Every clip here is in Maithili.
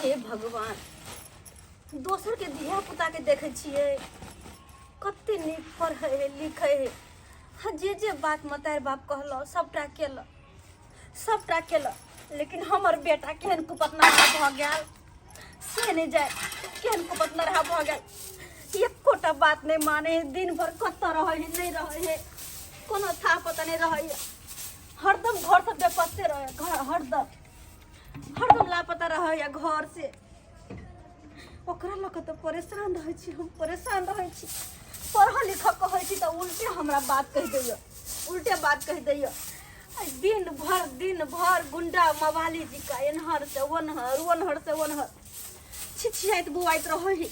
हे भगवान, दोसरके धियापुताके देखै छियै कते नीक पढ़ै है लिखै है, हाँ जे जे बात मतारि बाप कहलक सबटा केलक, सबटा केलक, लेकिन हमर बेटा केहन कुपतनरहा भऽ गेल से नहि जाय, केहन कुपतनरहा भऽ गेल, एकोटा बात नहि मानै है, दिन भरि कतऽ रहै है नहि रहै है, कोनो था पता नहि रहै है, हरदम घरसँ बेपत्ते रहै है, घर हरदम हरदम लापता रहैया घर से। ओकरा लऽ कऽ तऽ परेशान रहै छी हम, परेशान रहै छी। पढ़ऽ लिखऽ कहै छी तऽ उल्टे हमरा बात कहि दैया, उल्टे बात कहि दैया। आ दिन भर दिन भर गुंडा मवाली जी का एन्हर से ओन्हर, ओन्हर से ओन्हर छिछियाइत बुआइत रहै ही,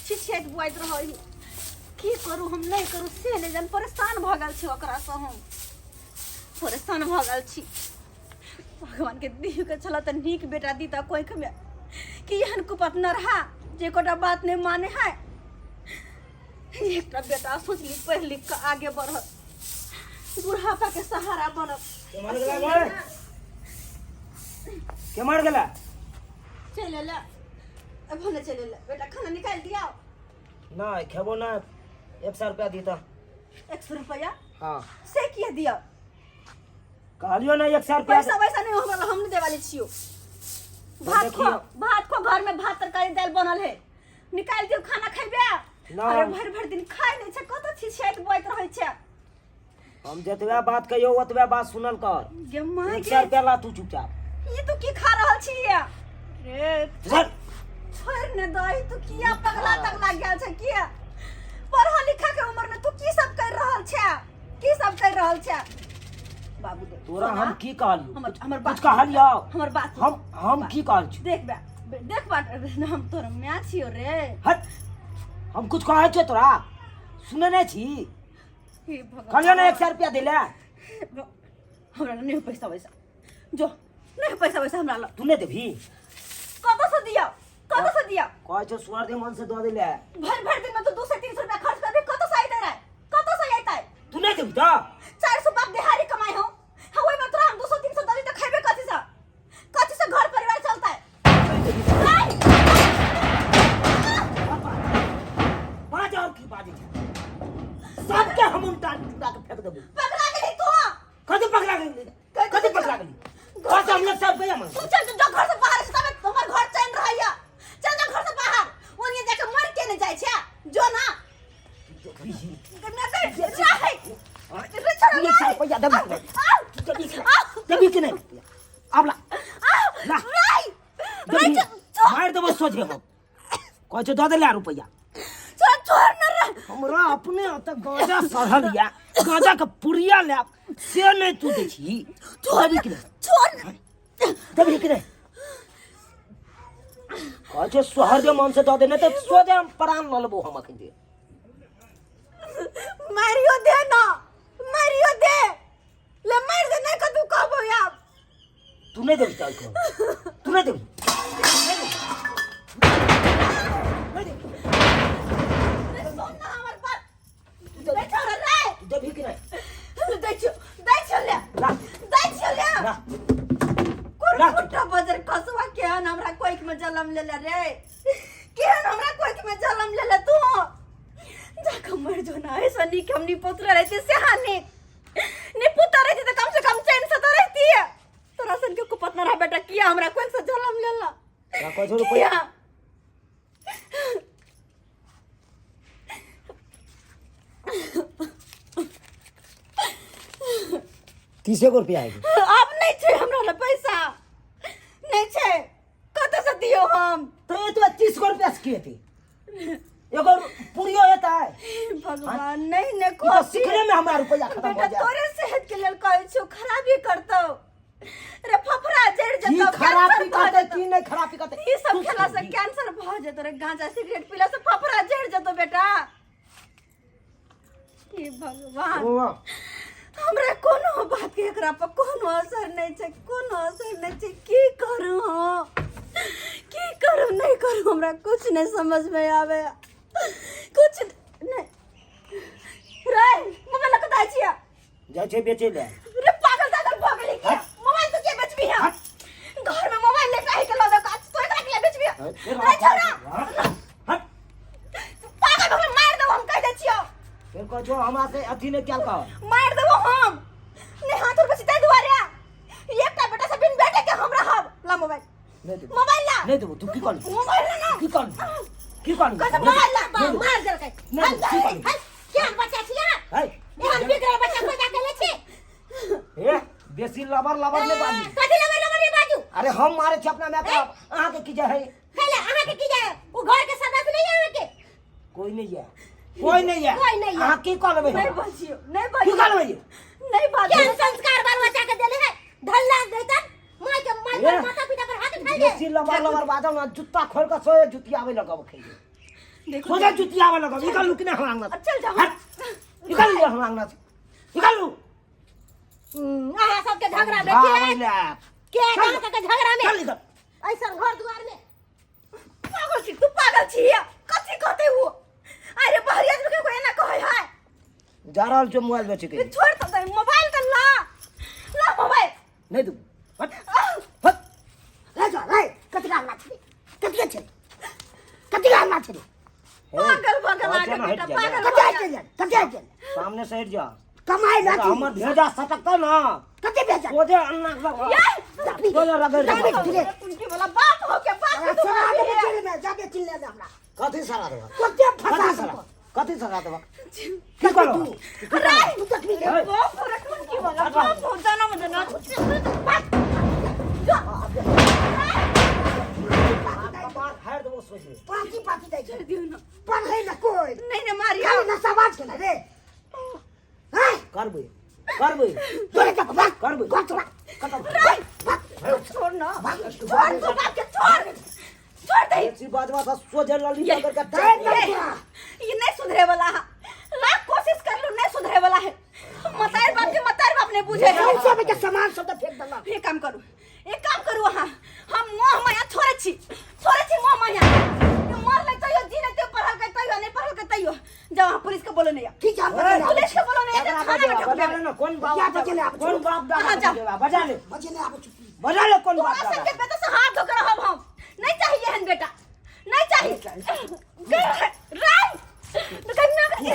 छिछियाइत बुआइत रहै ही। की करू हम नहि करू से नहि जान, परेशान भऽ गेल छी ओकरासँ, हम परेशान भऽ गेल छी। भगवान के दिह के छला तऽ नीक बेटा दी तऽ कोइख में कि एहन कुपत न रहा जे एकोटा बात नहीं माने है। एकटा बेटा सोचली पढ़ लिख के आगे बढ़त, बुढ़ापा के सहारा बनत। के मार गेला गे? के मार गेला? चल ले अब भले चल ले बेटा, खाना निकाल दिया। ना खेबो ना, 100 रुपया दी तऽ। 100 रुपया? हाँ। से किया दिया? कहलियो ना 100 रुपया। पैसा वैसा नहीं हमरा, हम नहीं देवाली छियो। भात खो, भात खो, घर में भात तरकारी दाल बनल है, निकाल दियो, खाना खेबे। ना। अरे भर भर दिन खाय नहीं छै, कत छिछियाइत बोइत रहै छै। हम जतबे बात कहियो ओतबे बात सुनल कर। गे माय 100 गे। रुपया ला तू चुपचाप। ई तू की खा रहल छी रे? चल। छोड़ ने दही, तू किया पगला तगला गेल छै? किया पढ़ा लिखा के उम्र में तू की सब कर रहल छै? की सब कर रहल छै बाबू? देख तोरा सोना, हम की कहलियो? हमर हमर कुछ बात कहलियो? हमर बात सुन। हम की कहल छी? देख बा, देख बा, हम तोर माय छियो रे। हट, हम कुछ कहै छियो तोरा सुने नहीं छी? हे भगवान, कहलियो ना 100 रुपया दिले। हमरा नहीं पैसा वैसा, जो नहीं पैसा वैसा हमरा लग। तू नहीं देबही? कत से दिया, कत से दिया? कहै छौ सुअर दे मन से दऽ दिले। भर भर दिन में तो 200-300 रुपया खर्च करबे, कत से आइते रे, कत से आइते? तू नहीं देबही तऽ? 400 बाप देहारी कमाई हो, हाँ ओइ में तोरा हम 200-300 दली तऽ खेबे कथी से, कथी से घर परिवार चलता है? बाज और की बाजै छै, सबके हम उल्टा उल्टा के फेंक देबो। पकड़ा गेली तू? कथी पकड़ा गेली? कथी पकड़ा गेली? कथी हम लोग सब रुपया मांग? तू चल जो घर से बाहर, से तबे हमर घर चैन रहैया। चल जो घर से बाहर, ओनिए जाके मर के नहीं जाइ छै, जो ना। तू 100 रुपया देबही कि नहि? देबही कि नहि? देबही कि नहि? आब ला ला देबही? मारि देबो सोझे। हम कहै छौ दऽ देले रुपया। हमरा अपने ओतऽ गांजा सढ़ल या गांजा के पुड़िया लायब से नहि तू दै छी। देबही कि नहि? देबही कि नहि? कहै छै सोहर दे मन से दऽ दे, नहि तऽ सोझे हम प्राण लऽ लेबो हम अखन दे। मारियो दे ना, मारियो दे, ले मार दे, नहीं कतू कहबो आब। तू नहीं देबी तऽ तू नहीं देबी? नहीं देबी? रे सुन ना हमर बात, रे छोड़ रे। तू देबी कि नहीं? दै छियो, दै छियो, ले। ला। दै छियो, ले। ला। कोन ला। कुट्टा बजर खसुआ केहन हमरा कोइख में जलम लेले रे, केहन हमरा कोइख में जलम लेले तू? जाके मर जो ना, ऐसा नीक हम निपुत्र रहते से नीक निपुत्र रहती तो कम से कम चैन से तो रहती है। तोरा सन के कुपत न रहा बेटा, किया हमरा कोइख से जलम लेला? का कहै छौ रुपया? किया? 30 गो रुपया आएगी। अब नहीं छै हमरा लग पैसा, नहीं छै, कतऽ से दियौ हम? तो ये तो 30 गो रुपया से की हेतै? एगो पुड़ियो हेतै? भगवान नहीं ने ई तऽ सिखरे में हमरा रुपया खत्म बेटा हो जाए। तोरे सेहत के लेल कहै छियौ, खराबी करतौ रे, फफड़ा जरि की जेतौ, खराबी कैंसर भऽ करतै जेतौ। की नहीं खराबी करतै? ई सब तू खेला से छोड़ही। कैंसर भऽ जेतौ रे, गांजा सिगरेट पीला से फफड़ा जरि जेतौ बेटा। हे भगवान, ओ, हमरा कोनो बात के एकरा पर कोनो असर नहीं छै, कोनो असर नहीं छै। की करू हम, की करू नहीं करू, हमरा कुछ नहीं समझ में आवे, कुछ नहीं। रे मोबाइल कतऽ छियै? जाइ छै बेचै लए। रे पागल तागल भऽ गेली की? मोबाइल तो के बेचबी है? घर में मोबाइल लेके आइ के लऽ दऽ, तू एकरा के बेचबी? रे छोड़ा। हट। पागल भऽ गेलै, मारि देबो हम, कहि दै छियौ। फेर कहै छौ हमरा से अथी नहि कयल कर। मारि देबो हम, नहि हाथ उठबै छी ताहि दुआरे। एकटा बेटा से बिन बेटे के हम रहब। ला मोबाइल। नहि देबो। मोबाइल ला। नहि देबो। तू की कहली? मोबाइल ला ना। की कहली? की कहली? कहै छै मोबाइल ला। नहि देबो। मार देलकै। नहि देबो। की कहली? हट, केहन बच्चा छी अहाँ? है। एहन बिगड़ल बच्चा पैदा केने छी। ए, बेसी लबर लबर नहि बाजू। कथी लबर लबर नहि बाजू? अरे हम मारे छी अपना माय के बाप, अहाँके की जे है? हेले, अहाँके की जाय? ओ घर के सदस्य नहीं है अहाँके? कोई नहीं है, कोई नहीं है। कोई नहीं है। अहाँ की कह लेबै नहीं हमरा? बजियो, नहीं की बजियो। कह लेबै? नहीं बाजू। केहन संस्कार बाल बच्चा के देले है? ढल्ला देतन माय के, माय पर ए। माता पिता पर हाथ उठाइ दे। बेसी लबर लबर बाजब ना, जुत्ता खोल के सोए जुतियावे लगब खैले। देखो। सोझे जुतियावे लगब। निकलू कि नहीं हमरा अंगना से? चल जाओ। हट, निकलू हमरा अंगना से, निकलू। अहाँ सबके झगड़ा में आबै के ले। के चल। अहाँ सबके झगड़ा में चल निकल। ऐसन घर दुआर में। पागल छी तू, पागल छी। कथी कहते हो? अरे बाहरी आदमी के कोई ना कहै है। जा रहल छौ मोबाइल बेचै के लिए। छोड़ तो दे मोबाइल, तो ला, ला मोबाइल। नहि देबौ। हट हट। रे जो रे, कथी हल्ला छै? कथी छै? कथी हल्ला छै रे? पागल भऽ गेल अच्छा अहाँके ना, हटि बेटा जा। पागल कथी भऽ हटि गेल। गेल? कथी हटि गेल? सामने से हट जा। कमाइ ना। हमर भेजा सटकतौ ना। कथी भेजा? सोझे अन्ना ये सोझे रगड़ देबौ। धीरे। तुमकी वाला बाप हो के बाप के तू सरा मारबी देबो है। जेल में जाके चिल्ला दे हमरा। कथी सरा देबौ? कते फसा कथी सरा देबो? कथी सरा देबौ? की करब? रे तू देखबी रे। हे। बाप रे, तुमकी वाला बाप हो जाना मत ना। जो कपार फाड़ि देबौ सोझे। पाकी पाकी दै छै। दियौ ना। पढ़ै ना कोइ। नहीं नहीं मारियो। खाली नशाबाज के रे हैं। करबै, करबै। तोरे के भाग। करबै। घर से भाग। खतम। रे छोड़ ना, छोड़ तू बाप के, छोड़, छोड़ दे। बेसी बाजवा से सोझे लली पकड़ के दे ये ना। ये नहीं सुधरे वाला है। लाख कोशिश कर लो, नहीं सुधरे वाला है। मतार बाप के मतार बाप नहीं बुझे है। सब के सामान सब फेंक देलक। एक काम करू, एक काम करू अहाँ, हम मोह माया छोड़ै छी, छोड़ै छी मोह माया। ये मरलै तैयो, जी लेतै, पढ़लकै तैयो, नहि पढ़लकै तैयो। जाओ अहाँ पुलिस के बोलो नहीं। ठीक छै, हम बजेले आबै पुलिस छी। के बोलो नहीं, बजा थाना में ठोक ले देबै। ना, कोन बाप या बजेले आबै छी। कोन बाप दादा अहाँ जाओ। बजेला? बजा ले। बजेले आबै छी। बजा ले, कोन बाप तोरा दादा? सबके बेटा से हाथ धोके रहब हम। नहीं चाहिए एहन बेटा, नहीं चाहिए। राय तू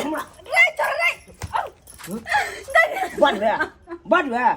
हमरा राय, छोड़ राय। बड़ भए, बड़ भए।